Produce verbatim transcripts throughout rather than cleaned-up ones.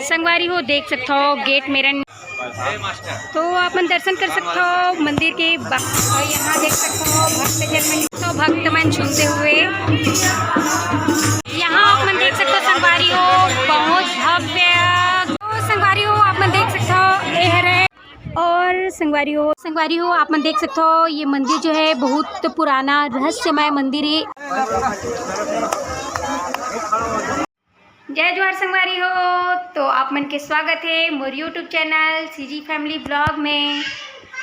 संगवारी हो, देख सकथो गेट मेरन, तो आप मन दर्शन कर सकथो मंदिर के बा-, और यहाँ देख सकथो भक्तजन मन, तो भक्त मन झूमते हुए। यहाँ आप मन देख सकथो संगवारी हो, बहुत भव्य। तो संगवारी हो, आप मन देख सकथो, ए हरे। और संगवारी हो, संगवारी हो, आप मन देख सकथो, ये मंदिर जो है बहुत पुराना रहस्यमय मंदिर है। जय जोहार संगवारी हो, तो आप मन के स्वागत है मोर YouTube channel CG Family Vlog में।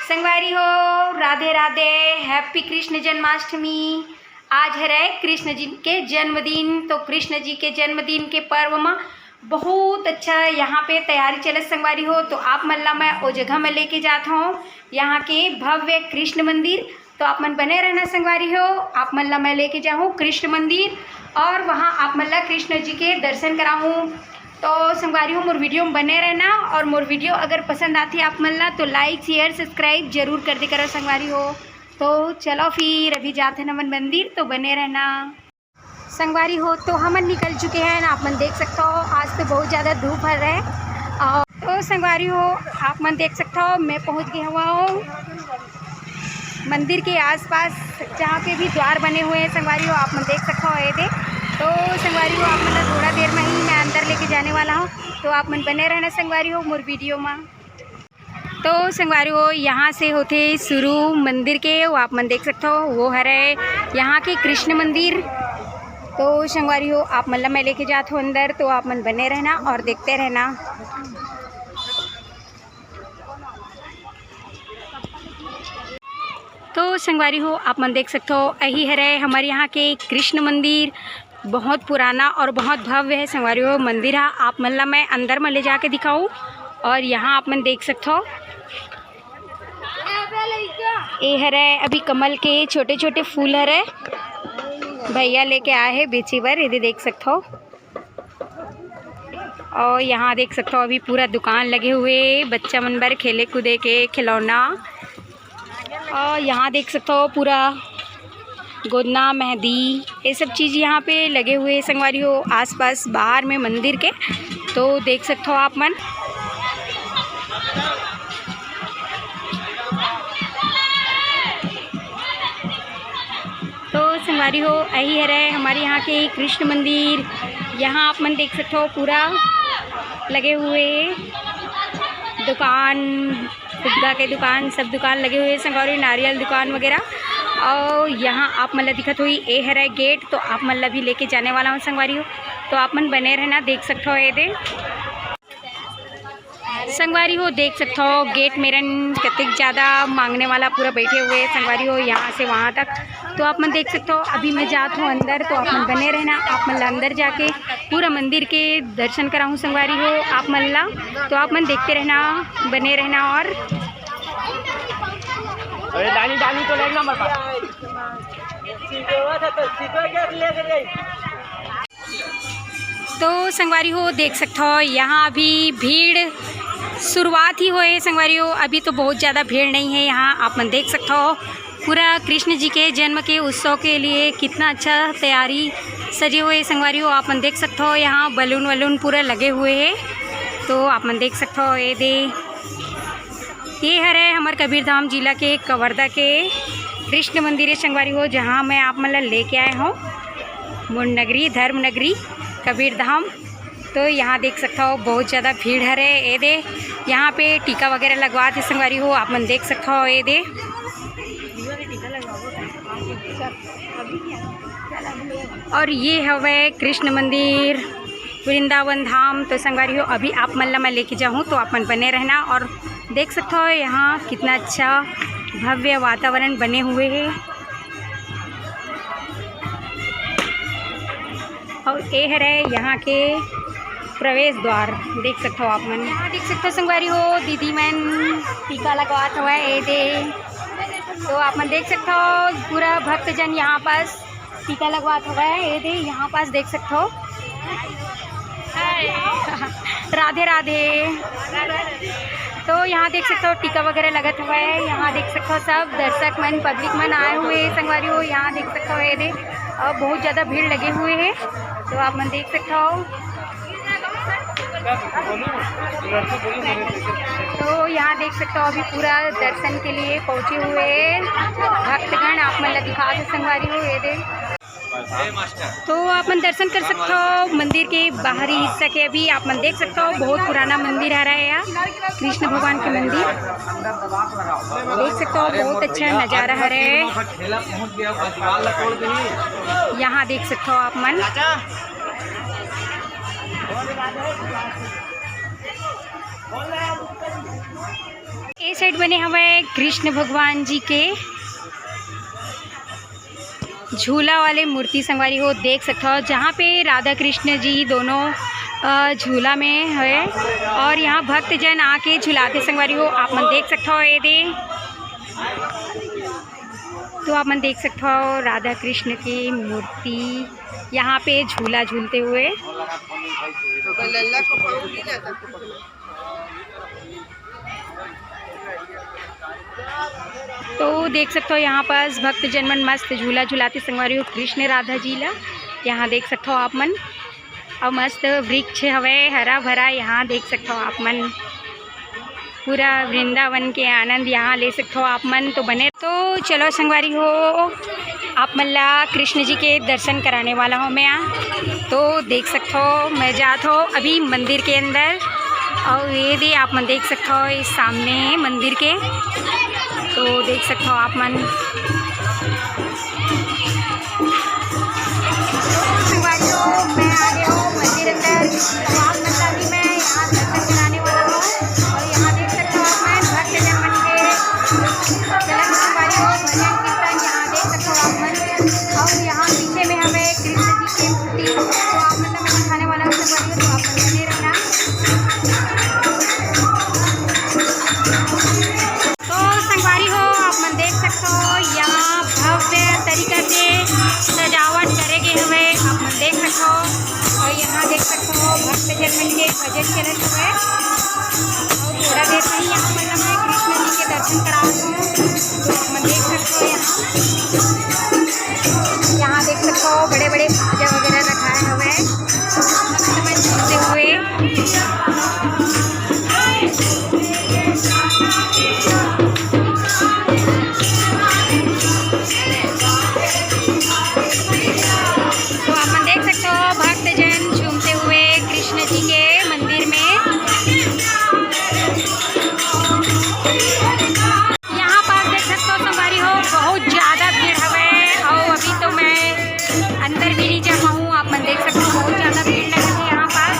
संगवारी हो, राधे राधे, हैप्पी कृष्ण जन्माष्टमी। आज हरे कृष्ण जी के जन्मदिन, तो कृष्ण जी के जन्मदिन के पर्व में बहुत अच्छा यहाँ पे तैयारी चलत संगवारी हो। तो आप मन ला मैं ओ जगह में लेके जात हूँ, यहाँ के भव्य कृष्ण मंदिर। तो आप मन बने रहना संगवारी हो, आप मन ला मैं लेके जाहूँ कृष्ण मंदिर और वहाँ आप मन ला कृष्ण जी के दर्शन कराहूँ। तो संगवारी हो, मोर वीडियो में बने रहना और मोर वीडियो अगर पसंद आथे आप मन ला तो like, share, subscribe जरूर कर दे करो संगवारी हो। तो चलो फिर अभी जात हन हमन मंदिर, तो बने रहना। संगवारी हो, तो हमन निकल चुके हैं, आप मन देख सकते हो, आज तो बहुत ज़्यादा धूप हर है। और तो संगवारी हो, आप मन देख सकते हो, मैं पहुँच गई हूँ मंदिर के आसपास, जहाँ पे भी द्वार बने हुए हैं। संगवारी हो, आप मन देख सकते हो, ये दे। तो संगवारी हो, आप मन ला थोड़ा देर में ही मैं अंदर लेके जाने वाला हूँ, तो आप मन बने रहना संगवारी हो मोर वीडियो में। तो संगवारी हो, यहाँ से होथे शुरू मंदिर के, वो आप मन देख सकते हो, वो हरे यहाँ के कृष्ण मंदिर। तो संगवारी हो, आप मन ला मैं लेके जात हूँ अंदर, तो आप मन बने रहना और देखते रहना। तो संगवारी हो, आप मन देख सकते हो, यही हरे हमारे यहाँ के कृष्ण मंदिर। बहुत पुराना और बहुत भव्य है संगवारी हो मंदिर हा। आप मन ला मैं अंदर में ले जाके दिखाऊँ। और यहाँ आप मन देख सकते हो, ए हरे अभी कमल के छोटे छोटे फूल हरे, भैया लेके आए हैं बेचे बर, ये दे देख सकते हो। और यहाँ देख सकते हो, अभी पूरा दुकान लगे हुए, बच्चा मन बर खेले कूदे के खिलौना। और यहाँ देख सकते हो, पूरा गोदना, मेहंदी, ये सब चीज़ यहाँ पे लगे हुए हैं संगवारी हो, आसपास बाहर में मंदिर के। तो देख सकते हो आप मन। तो संगवारी हो, यही हरे हमारे यहाँ के कृष्ण मंदिर। यहाँ आप मन देख सकते हो, पूरा लगे हुए दुकान, फुग्गा के दुकान, सब दुकान लगे हुए हैं संगवारी, नारियल दुकान वगैरह। और यहाँ आप मन ला दिखत होही, ए हरे गेट, तो आप मन ला भी लेके जाने वाला हूँ संगवारी हो, तो आप मन बने रहना, देख सकते हो ये दे। संगवारी हो, देख सकते हो गेट मेरन कतेक ज़्यादा मांगने वाला पूरा बैठे हुए हैं संगवारी हो, यहाँ से वहाँ तक। तो आप मन देख सकते हो, अभी मैं जात हूँ अंदर, तो आप मन बने रहना, आप मन ला अंदर जाके पूरा मंदिर के दर्शन कराहूँ संगवारी हो आप मन ला। तो आप मन देखते रहना, बने रहना। और अरे दानी, दानी तो लेना मत। तो संगवारी हो, देख सकते हो, यहाँ अभी भीड़ शुरुआत ही होए संगवारी हो, अभी तो बहुत ज़्यादा भीड़ नहीं है यहाँ। आप मन देख सकते हो, पूरा कृष्ण जी के जन्म के उत्सव के लिए कितना अच्छा तैयारी सजे हुए संगवारी हो। आप मन देख सकते हो, यहाँ बलून वलून पूरा लगे हुए हैं। तो आप मन देख सकते हो, ये दे, ये हरे हमर कबीरधाम जिला के कवर्धा के कृष्ण मंदिर है संगवारी हो, जहाँ मैं आप मन ला लेके आए हूँ, मोर नगरी, धर्म नगरी कबीरधाम। तो यहाँ देख सकते हो, बहुत ज़्यादा भीड़ हरे। ये दे, यहाँ पे टीका वगैरह लगवाथे संगवारी हो, आप मन देख सकते हो, ये दे। और ये हवे कृष्ण मंदिर, वृंदावन धाम। तो संगवारी हो, अभी आप मन ला मैं लेके जाहूँ, तो आप मन बने रहना और देख सकते हो यहाँ कितना अच्छा भव्य वातावरण बने हुए है। और ये हरे यहाँ के प्रवेश द्वार, देख सकते हो आप मन। यहाँ देख सकते हो संगवारी हो, दीदी मन टीका लगवात हवय, ये दे। तो आप मन देख सकते हो, पूरा भक्तजन यहाँ पास टीका लगवात हवय, ये दे, यहाँ पास देख सकते हो। राधे राधे। तो यहाँ देख सकते हो, टीका वगैरह लगत हवय। यहाँ देख सकते हो, सब दर्शक मन, पब्लिक मन आए हुए हैं संगवारी हो। यहाँ देख सकते हो, ये दे, और बहुत ज़्यादा भीड़ लगे हुए हैं, तो आप मन देख सकते हो। तो यहाँ देख सकते हो, अभी पूरा दर्शन के लिए पहुँचे हुए भक्तगण, आप मन ला दिखा दे संगवारी हो, ये दे। तो आप मन दर्शन कर सकते हो मंदिर के बाहरी हिस्सा के। अभी आप मन देख सकते हो, बहुत पुराना मंदिर आ रहा है यहाँ, कृष्ण भगवान के मंदिर देख सकते हो, बहुत अच्छा नजारा आ रहा है। यहाँ देख सकते हो आप मन, ये साइड बने हवे कृष्ण भगवान जी के झूला वाले मूर्ति संगवारी हो, देख सकते हो, जहाँ पे राधा कृष्ण जी दोनों, अ, झूला में है और यहाँ भक्तजन आके झुलाते संगवारी हो। आप मन देख सकते हो, ये दे, तो आप मन देख सकते हो राधा कृष्ण की मूर्ति यहाँ पे झूला झूलते हुए। तो देख सकते हो, यहाँ पास भक्तजन मन मस्त झूला झुलाते संगवारी हो कृष्ण राधा जी ला। यहाँ देख सकते हो आप मन, और मस्त वृक्ष हवे हरा भरा। यहाँ देख सकते हो आप मन, पूरा वृंदावन के आनंद यहाँ ले सकते हो आप मन। तो बने, तो चलो संगवारी हो, आप मन ला कृष्ण जी के दर्शन कराने वाला हूँ मैं यहाँ। तो देख सकते हो, मैं जात हो अभी मंदिर के अंदर, और ये दे आप मन देख सकते हो, इस सामने मंदिर के, तो देख सकते हो आप मन। संगवारी हो, मैं आ गया हूँ मंदिर अंदर। तो आप मन ला भी मैं यहाँ दर्शन कराने वाला हूँ। और यहाँ देख सकते हो आप मन, भक्तजन मन के चलन संगवारी हो, भजन कीर्तन यहाँ देख सकते हो आप मन। और यहाँ पीछे में हमें कृष्ण जी की मूर्ति, तो आप मन ला मैं दिखाने वाला हूँ संगवारी हो, तो आप मन बने रहना। तो संगवारी हो, आप मन देख सकते हो, यहाँ भव्य तरीका से सजावट करे गए हुए आप मन देख सकते हो। और यहाँ देख सकते हो, भक्तजन मन के भजन चलत हुए। और थोड़ा देर में ही यहाँ मतलब मैं कृष्ण जी के दर्शन करा दूँ, तो आप मन देख सकते हो यहाँ। यहाँ देख सकते हो, बड़े बड़े बाजा वगैरह रखाए हुए हैं, भक्त मन झूमते हुए। तो आप मन देख सकते हो, भक्तजन झूमते हुए कृष्ण जी के मंदिर में। यहाँ पास देख सकते हो संगवारी हो, बहुत ज़्यादा भीड़ हवे, और अभी तो मैं अंदर भी नहीं जा पाऊँ। आप मन देख सकते हो, बहुत ज़्यादा भीड़ लगे है यहाँ पास।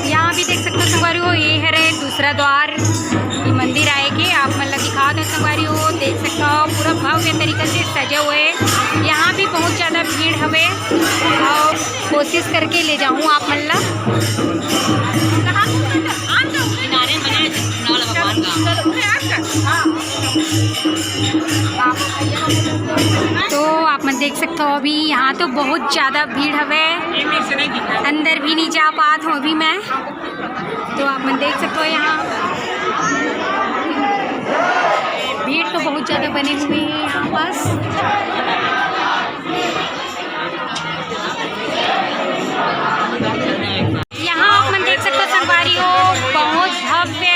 यहाँ भी देख सकते हो संगवारी हो, ये हरे दूसरा द्वार, ये मंदिर आए के आप मन ला दिखा दो संगवारी हो। देख सकते हो, पूरा भव्य तरीका से सजे हुए हैं। यहाँ भी बहुत ज़्यादा भीड़ हवे, और कोशिश करके ले जाऊँ आप मन ला। तो आप मन देख सकते हो, अभी यहाँ तो बहुत ज़्यादा भीड़ हवे, अंदर भी नहीं जा पात हूँ अभी मैं। तो आप मन देख सकते हो, यहाँ भीड़ तो बहुत ज़्यादा बने हुए हैं यहाँ पास। यहाँ आप मन देख सकते हो संगवारी हो, बहुत भव्य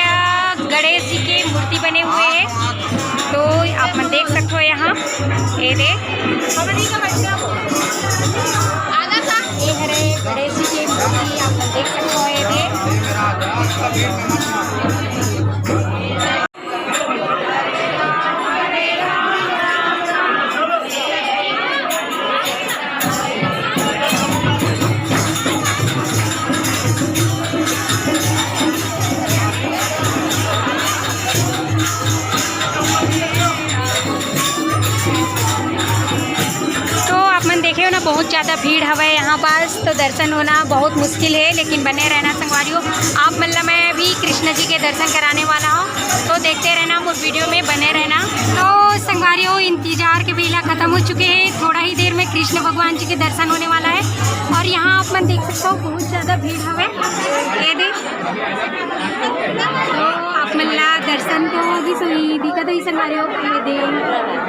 गणेश जी के मूर्ति बने हुए हैं। तो आप मन देख सकते हो यहाँ, ये दे, ये हरे गणेश जी के मूर्ति आप मन देख सकते हो, ये दे। तो आप मन देखे हो ना, बहुत ज़्यादा भीड़ हवे यहाँ पास, तो दर्शन होना बहुत मुश्किल है, लेकिन बने रहना संगवारी हो। आप मन ला मैं अभी कृष्ण जी के दर्शन कराने वाला हूँ, तो देखते रहना मोर वीडियो में, बने रहना। तो संगवारी हो, इंतजार के बेला खत्म हो चुके हैं, थोड़ा ही कृष्ण भगवान जी के दर्शन होने वाला है। और यहाँ आप मन देख सकते हो, बहुत ज्यादा भीड़ हवे। ये दे, तो आप मन ला दर्शन तो भी सही दिखत होही संगवारी हो। ये दे,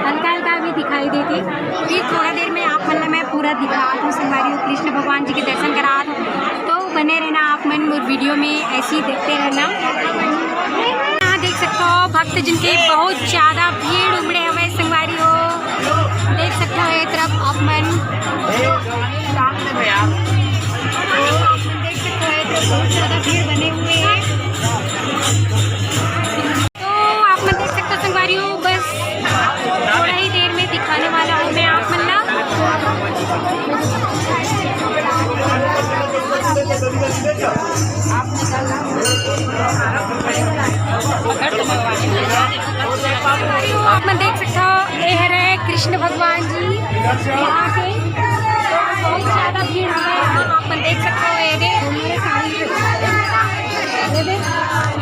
हल्का हल्का भी दिखाई देथे। फिर थोड़ा देर में आप मन ला मैं पूरा दिखात हूँ संगवारी हो, कृष्ण भगवान जी के दर्शन करात हूँ। तो बने रहना आप मन मोर वीडियो में, ऐसे ही देखते रहना। यहाँ देख सकते हो, भक्त जिनके बहुत ज्यादा भीड़ उमड़े हवे संगवारी हो। देख सकते हो ये तरफ आप मन, तो आप मन देख सकते हो ये तरफ बहुत ज्यादा भीड़ बने हुए हैं। तो आप मन देख सकते हो संगवारी हो, बस थोड़ा ही देर में दिखाने वाला हूँ मैं आप मन ला। आप मन देख सकते हो, ये हरे कृष्ण भगवान जी यहाँ के। बहुत ज्यादा भीड़ है यहाँ, आप मन देख सकते हो। ये दे,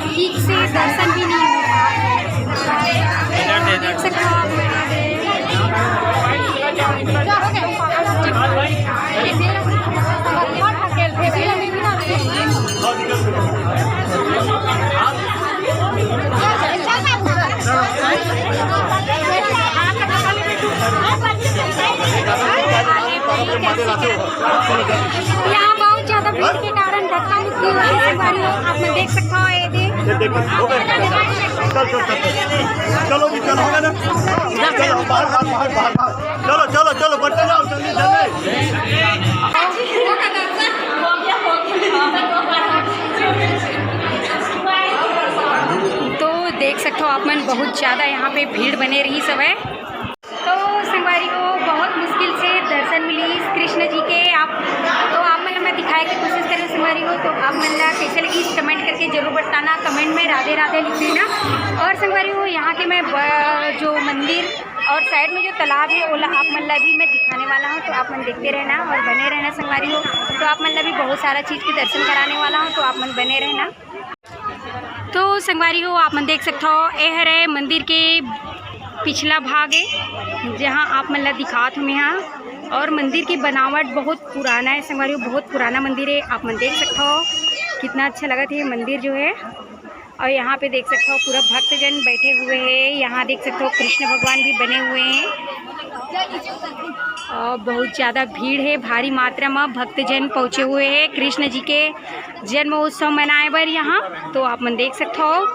ठीक से दर्शन भी नहीं हो रहा है। देख सकते हो आप। यहाँ बहुत ज्यादा भीड़ के कारण धक्का मुक्की हो रही है संगवारी हो। आप मन देख सकते हो, ये दे। ये देखो, हो गए। चल, चल, चल, चल। चलो जी, चलो, हो गया ना? चलो, बाहर, बाहर, बाहर, बाहर, बाहर। चलो, चलो, चलो, बच्चे जाओ, जल्दी, जल्दी। तो देख सकते हो आप मन, बहुत ज्यादा यहाँ पे भीड़ बने रही सब है। तो संगवारी हो, बहुत मुश्किल से दर्शन मिली इस कृष्ण जी के। आप, तो आप मन मैं दिखाए के कोशिश करें संगवारी हो। तो आप मन ला कैसे लगी, कमेंट करके जरूर बताना, कमेंट में राधे राधे लिख देना। और संगवारी हो, यहाँ के मैं ब-, जो मंदिर और साइड में जो तालाब है, ओला आप मन ला भी मैं दिखाने वाला हूँ। तो आप मन देखते रहना और बने रहना संगवारी हो। तो आप मन ला भी बहुत सारा चीज़ के दर्शन कराने वाला हूँ, तो आप मन बने रहना। तो संगवारी हो, आप मन देख सकते हो, ये हरे मंदिर के पिछला भाग है, जहाँ आप मन ला दिखात हूँ मैं यहाँ। और मंदिर की बनावट बहुत पुराना है संगवारी हो, बहुत पुराना मंदिर है। आप मन देख सकते हो, कितना अच्छा लगत है ये मंदिर जो है। और यहाँ पे देख सकते हो, पूरा भक्तजन बैठे हुए हैं। यहाँ देख सकते हो, कृष्ण भगवान भी बने हुए हैं। और बहुत ज़्यादा भीड़ है, भारी मात्रा में भक्तजन पहुँचे हुए हैं कृष्ण जी के जन्म उत्सव मनाए बर यहाँ। तो आप मन देख सकते हो।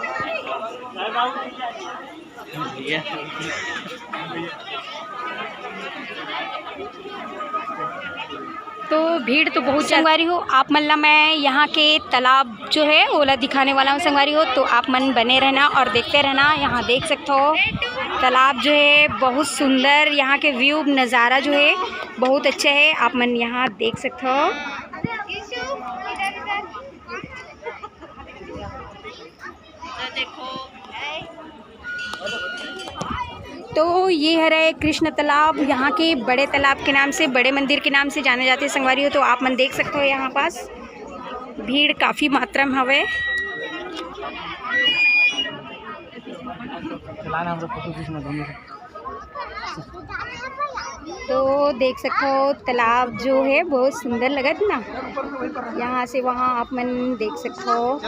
तो भीड़ तो बहुत संगवारी हो, आप मन ला मैं यहाँ के तालाब जो है ओला दिखाने वाला हूँ संगवारी हो। तो आप मन बने रहना और देखते रहना। यहाँ देख सकते हो, तालाब जो है बहुत सुंदर, यहाँ के व्यू नज़ारा जो है बहुत अच्छा है, आप मन यहाँ देख सकते हो। तो ये हरे कृष्ण तालाब, यहाँ के बड़े तालाब के नाम से, बड़े मंदिर के नाम से जाने जाते हैं संगवारी हो। तो आप मन देख सकते हो, यहाँ पास भीड़ काफ़ी मात्रा में हवे। तो देख सकते हो, तालाब जो है बहुत सुंदर लगत ना, यहाँ से वहाँ आप मन देख सकते हो।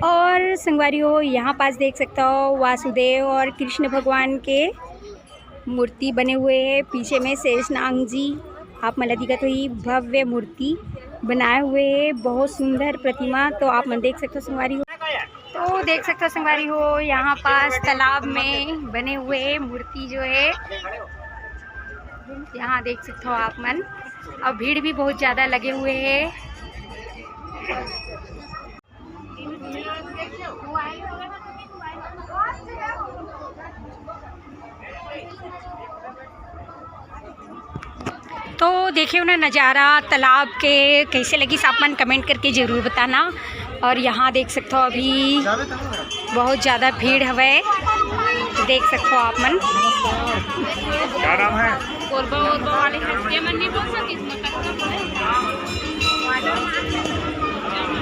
और संगवारी हो, यहाँ पास देख सकते हो, वासुदेव और कृष्ण भगवान के मूर्ति बने हुए है। पीछे में शेषनाग जी आप मन ला दिखत होही, भव्य मूर्ति बनाए हुए है, बहुत सुंदर प्रतिमा। तो आप मन देख सकते हो संगवारी हो, तो देख सकते हो संगवारी हो, यहाँ पास तालाब में बने हुए मूर्ति जो है, यहाँ देख सकते हो आप मन। और भीड़ भी बहुत ज़्यादा लगे हुए है। तो देखे हो ना नज़ारा तालाब के, कैसे लगिस आप मन कमेंट करके ज़रूर बताना। और यहाँ देख सकते हो अभी बहुत ज़्यादा भीड़ हवे। देख सकते हो आप मन। क्या नाम है? कोरबा, कोरबा वाले हंस के मन नहीं बोल सकते, इसमें कच्चा बोले।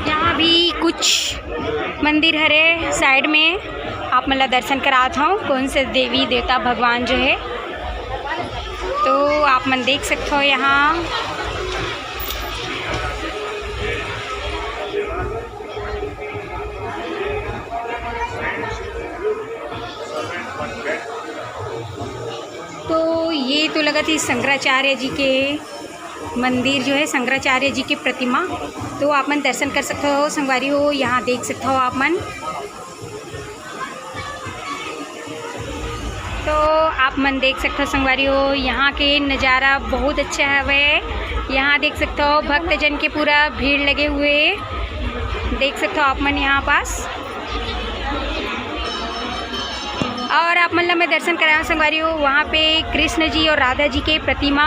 यहाँ भी कुछ मंदिर हरे साइड में, आप मन ला दर्शन करात हूँ, कौन से देवी देवता भगवान जो है, तो आप मन देख सकते हो यहाँ। तो ये तो लगत हे शंकराचार्य जी के मंदिर जो है, शंकराचार्य जी के प्रतिमा, तो आप मन दर्शन कर सकते हो संगवारी हो। यहाँ देख सकते हो आप मन, तो आप मन देख सकते हो संगवारी हो, यहाँ के नज़ारा बहुत अच्छा हवे। यहाँ देख सकते हो भक्तजन के पूरा भीड़ लगे हुए, देख सकते हो आप मन यहाँ पास। और आप मन ला मैं दर्शन कराया हूँ संगवारी हो, वहाँ पे कृष्ण जी और राधा जी के प्रतिमा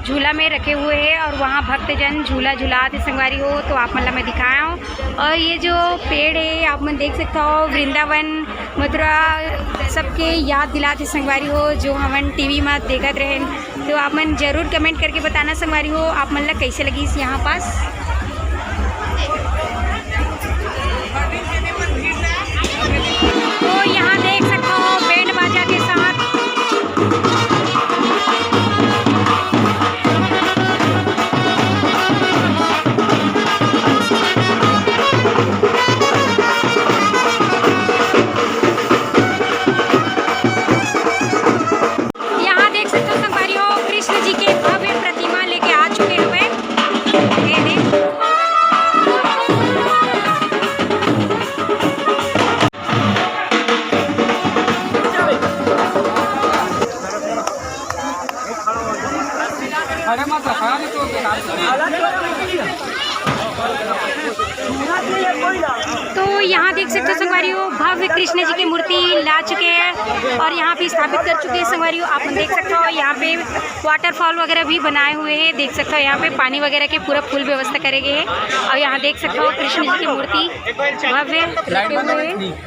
झूला में रखे हुए हैं और वहाँ भक्तजन झूला झुलात हे संगवारी हो, तो आप मन ला मैं दिखाया हूँ। और ये जो पेड़ है आप मन देख सकते हो, वृंदावन मथुरा सबके याद दिलात हे संगवारी हो, जो हमन टीवी में देखत रहेन। तो आप मन जरूर कमेंट करके बताना संगवारी हो, आप मन ला कैसे लगिस यहाँ पास। तो यहाँ देख सकते हो बैंड बाजा के साथ। यहाँ देख सकते हो संगवारी हो, कृष्ण जी के भव्य प्रतिमा लेके आ चुके हुए। ये देख। तो यहाँ देख सकते हो संगवारी हो, भव्य कृष्ण जी की मूर्ति ला चुके हैं और यहाँ पे स्थापित कर चुके हैं संगवारी हो। आप देख सकते हो यहाँ पे वाटरफॉल वगैरह भी बनाए हुए हैं, देख सकते हो यहाँ पे पानी वगैरह की पूरा फुल व्यवस्था करे गए हैं। और यहाँ देख सकते हो कृष्ण जी की मूर्ति भव्य रखे हुए हैं।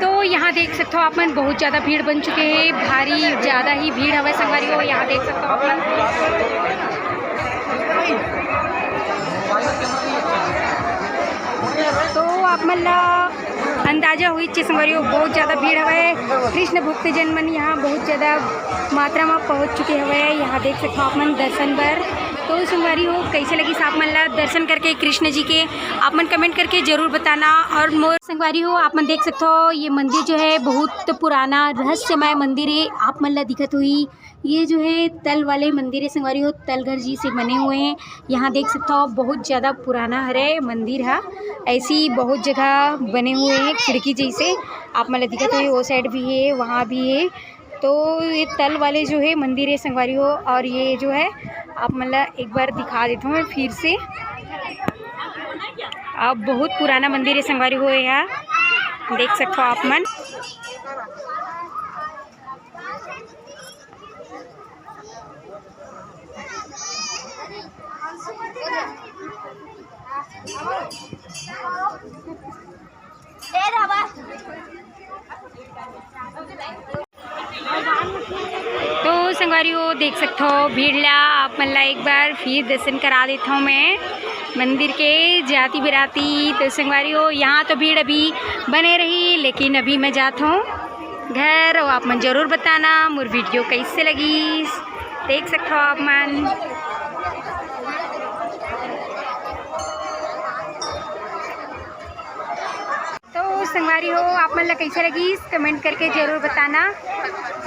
तो यहाँ देख सकते हो आप मन, बहुत ज़्यादा भीड़ बन चुके हैं, भारी ज़्यादा ही भीड़ हवे संगवारी हो। यहाँ देख सकते हो आप मन, तो आप मन ला अंदाजा हुई छे संगवारी हो, बहुत ज़्यादा भीड़ हवे। कृष्ण भक्तजन मन यहाँ बहुत ज़्यादा मात्रा में पहुँच चुके हवे। यहाँ देख सकते हो आप मन दर्शन बर। तो संगवारी हो, कैसे लगिस आप मन ला दर्शन करके कृष्ण जी के, आप मन कमेंट करके जरूर बताना। और मोर संगवारी हो, आप मन देख सकते हो ये मंदिर जो है बहुत पुराना रहस्यमय मंदिर है, आप मन ला दिखत हुई। ये जो है तल वाले मंदिर है संगवारी हो, तलघर जी से बने हुए हैं। यहाँ देख सकते हो बहुत ज़्यादा पुराना हरे मंदिर है, ऐसी बहुत जगह बने हुए हैं खिड़की जैसे, आप मन ला दिखत हुई। वो साइड भी है, वहाँ भी है। तो ये तल वाले जो है मंदिर है संगवारी हो, और ये जो है आप मन ला एक बार दिखा देता हूँ मैं फिर से। अब बहुत पुराना मंदिर है संगवारी हो, यहाँ देख सकते हो आप मन। तो संगवारी हो, देख सकते हो भीड़ ला, आप मन ला एक बार फिर दर्शन करा देता हूँ मैं मंदिर के जाती बिराती। तो संगवारी हो, यहाँ तो भीड़ अभी बने रही, लेकिन अभी मैं जाता हूँ घर। और आप मन जरूर बताना मोर वीडियो कैसे लगी, देख सकते हो आप मन। तो संगवारी हो, आप मन ला कैसे लगिस, कमेंट करके जरूर बताना।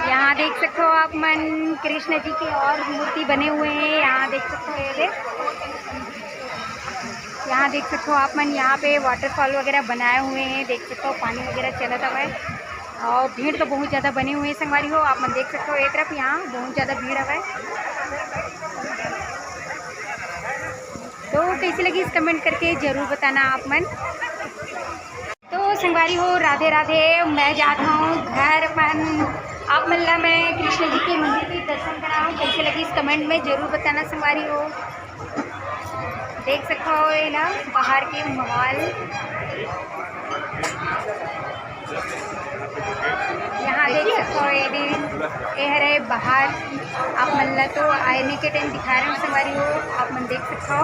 यहाँ देख सकते हो आप मन कृष्ण जी के और मूर्ति बने हुए हैं। यहाँ देख सकते हो, ये देख, यहाँ देख सकते हो आप मन, यहाँ पे वाटरफॉल वगैरह बनाए हुए हैं, देख सकते हो पानी वगैरह चलत हवे। और भीड़ तो बहुत ज़्यादा बने हुए हैं संगवारी हो, आप मन देख सकते हो एक तरफ यहाँ बहुत ज़्यादा भीड़ हवे। तो कैसे लगिस कमेंट करके जरूर बताना आप मन। तो संगवारी हो, राधे राधे। मैं जात हूँ घर अपन। आप मन ला मैं कृष्ण जी के मंदिर के दर्शन कराऊँ, कैसे लगिस कमेंट में जरूर बताना संगवारी हो। देख सकथो ये ना बाहर के माहौल। यहाँ देख सकथो ये दे, ये हरे बाहर। आप मन ला तो आने के टाइम दिखा रहे हो संगवारी हो, आप मन देख सकथो।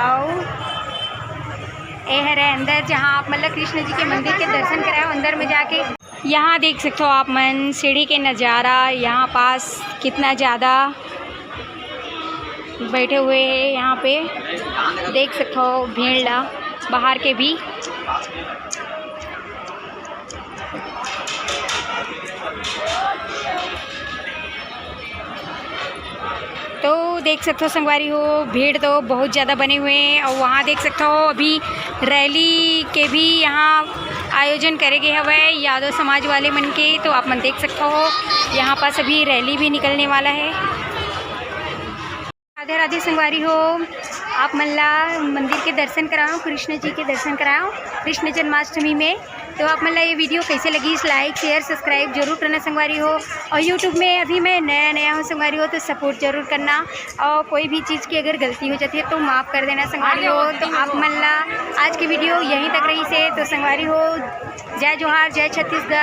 अउ ये हरे अंदर, जहाँ आप मन ला कृष्ण जी के मंदिर के दर्शन कराए अंदर में जाके। यहाँ देख सकथो आप मन सीढ़ी के नज़ारा, यहाँ पास कितना ज़्यादा बैठे हुए हैं यहाँ पे। देख सकथो भीड़ ला बाहर के भी। तो देख सकथो संगवारी हो, भीड़ तो बहुत ज़्यादा बने हुए हैं। और वहाँ देख सकथो अभी रैली के भी यहाँ आयोजन करे गए हवय यादव समाज वाले मन के। तो आप मन देख सकथो यहाँ पास अभी रैली भी निकलने वाला है। राधे राधे संगवारी हो, आप मन ला मंदिर के दर्शन कराओ, कृष्ण जी के दर्शन कराओ कृष्ण जन्माष्टमी में। तो आप मन ला ये वीडियो कैसे लगी, लाइक शेयर सब्सक्राइब जरूर करना संगवारी हो। और यूट्यूब में अभी मैं नया नया हूँ संगवारी हो, तो सपोर्ट जरूर करना। और कोई भी चीज़ की अगर गलती हो जाती है तो माफ़ कर देना संगवारी हो। तो आप मन ला आज की वीडियो यहीं तक रही से, तो संगवारी हो जय जोहार, जय छत्तीसगढ़।